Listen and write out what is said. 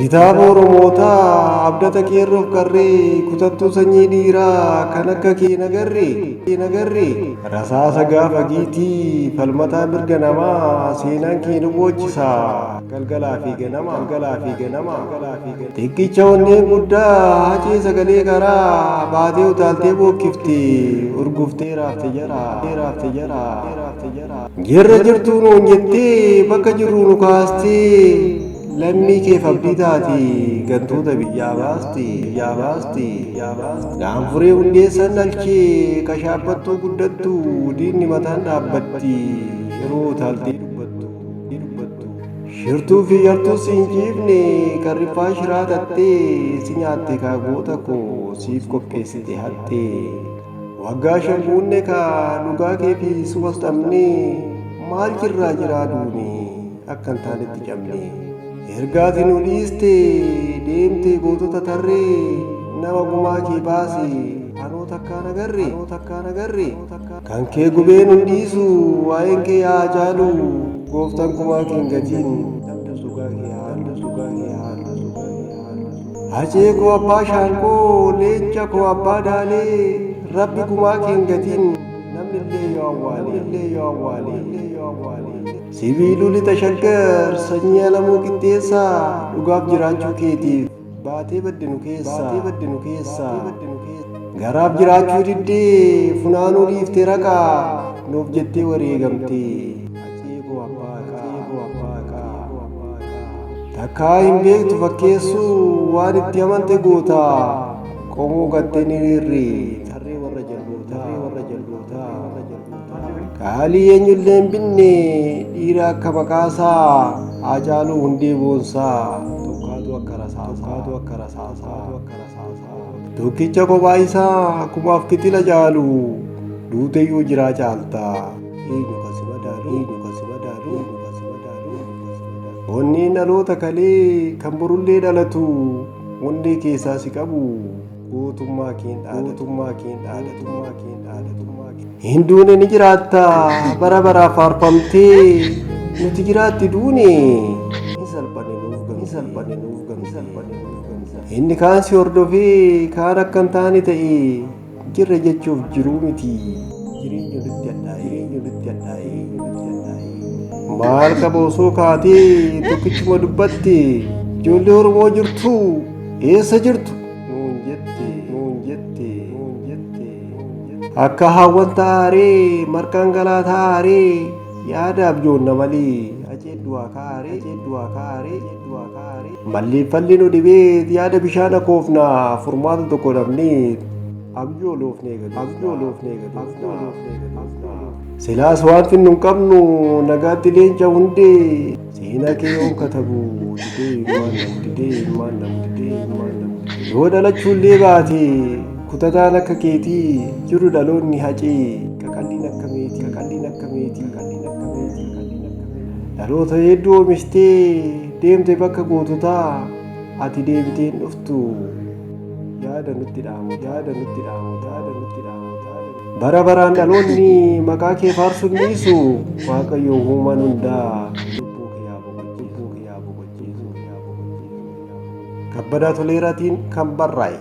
Kitaaba Oromootaa abdata qeerroof qarree kutattuu sanyii dhiiraa kan akka kee nagarre nagarre rasaasa gaafa giitii falmataa mirga namaa seenaan kee nu boochisa galgalaa fi ganama galgalaa fi ganama xiqqicha onneen guddaa hacee sagalee karaa baatee utaaltee bookkifte urguftee raafte jara raafte jara raafte jara jirra jirtuu nuun jettee bakka jirru nu kaastee lammii keef abdii taate gantoota biyyaa baaste biyyaa baaste biyyaa baaste gaanfuree hundeessan dhalchee kashaabbattuu guddattu diinni mataan dhaabbatti yeroo utaaltee dubbattu dubbattu shirtuu fi yartuu si hin ciifne karriffaa shiraa tattee si nyaatte kaagoota koo siif qopheessite hattee waggaa 5 guunne kaa dhugaa kee fi sumas dhabne maal jirraa jiraa duune akka hin taanetti cabne ergaati nu dhiiste deemte gootota tarree nama gumaa kee baase anoo takkaan agarre anoo takkaan agarre kan kee gubee nun dhiisu waa'een kee yaa caalu gooftaan gumaa kee hin gatiin namni dhugaa kee haalu dhugaa kee haalu dhugaa kee haalu Hacee koo abbaa shaankoo leenca koo abbaa daalee rabbi gumaa kee hin gatiin namni illee yoo awwaale illee yoo awwaale illee yoo awwaale Sibiiluu lixa shaggar sanyii alamuu qixxeessaa dhugaaf jiraachuu keetiif baatee badde nu keessa baatee badde nu keessa garaaf jiraachuu diddee funaanuu dhiiftee raqaa nuuf jettee wareegamtee Hacee koo abbaa haqaa koo abbaa haqaa takkaa hin beektu fakkeessuu waan itti amante goota qomoo gattee ni riirri tarree warra jallootaa warra jallootaa Qaalii eenyullee hin binne dhiira akka maqaasaa Haacaaluu Hundee Boonsaa tokkaatu akka rasaasaa akka rasaasaa akka rasaasaa tokkicha kophaa isaa kumaaf kitila caalu duuteyyuu jiraa caalta eenyu kan si madaalu eenyu kan si madaalu eenyu kan si madaalu eenyu kan si madaalu onneen dhaloota kalee kan borullee dhalatu onnee keessaa si qabu gootummaa keen dhaadatummaa keen dhaadatummaa keen dhaadatummaa keen hin duune ni jiraatta bara baraaf faarfamtee nuti jiraatti duune hin salphanne nuuf gamte hin salphanne nuuf gamte hin salphanne nuuf gamte inni kaan si hordofee kaan akka hin taane ta'e jirra jechuuf jiruu miti jireenya nutti hadhaa'e jireenya nutti hadhaa'e nutti hadhaa'e maal qaba osoo kaatee tokkichuma dubbatte ijoollee Oromoo jirtu eessa jirtu nuun jette nuun jette nuun jette akka hawwan taaree marqaan galaa taaree yaada abjoonna malee aceen du'aa kaaree aceen du'aa kaaree aceen du'aa kaaree malleeffalli nu dhibee yaada bishaan akoofna furmaata tokko dhabnee abjoo loofnee gadu abjoo loofnee gadu abjoo loofnee gadu silaas waan finnu hin qabnu nagaatti leenca hundee Seenaa kee yoon katabu didee ilmaan namu didee ilmaan namu didee ilmaan namu yoo dhalachuullee baate kutataan akka keetii jiru dhaloonni hacee qaqalliin akka meetii qaqalliin akka meetii qaqalliin akka meetii qaqalliin akka meetii dhaloota hedduu oomishtee deemte bakka goototaa ati deebitee hin dhuftu yaada nutti dhaamu yaada nutti dhaamu yaada nutti dhaamu bara baraan dhaloonni maqaa kee faarsuun dhiisu waaqayyo uumaan hundaa lubbuu kee haa boqochiisu lubbuu kee haa boqochiisu haa boqochiisu. Kabbadaa Toleeraatiin kan barraa'e.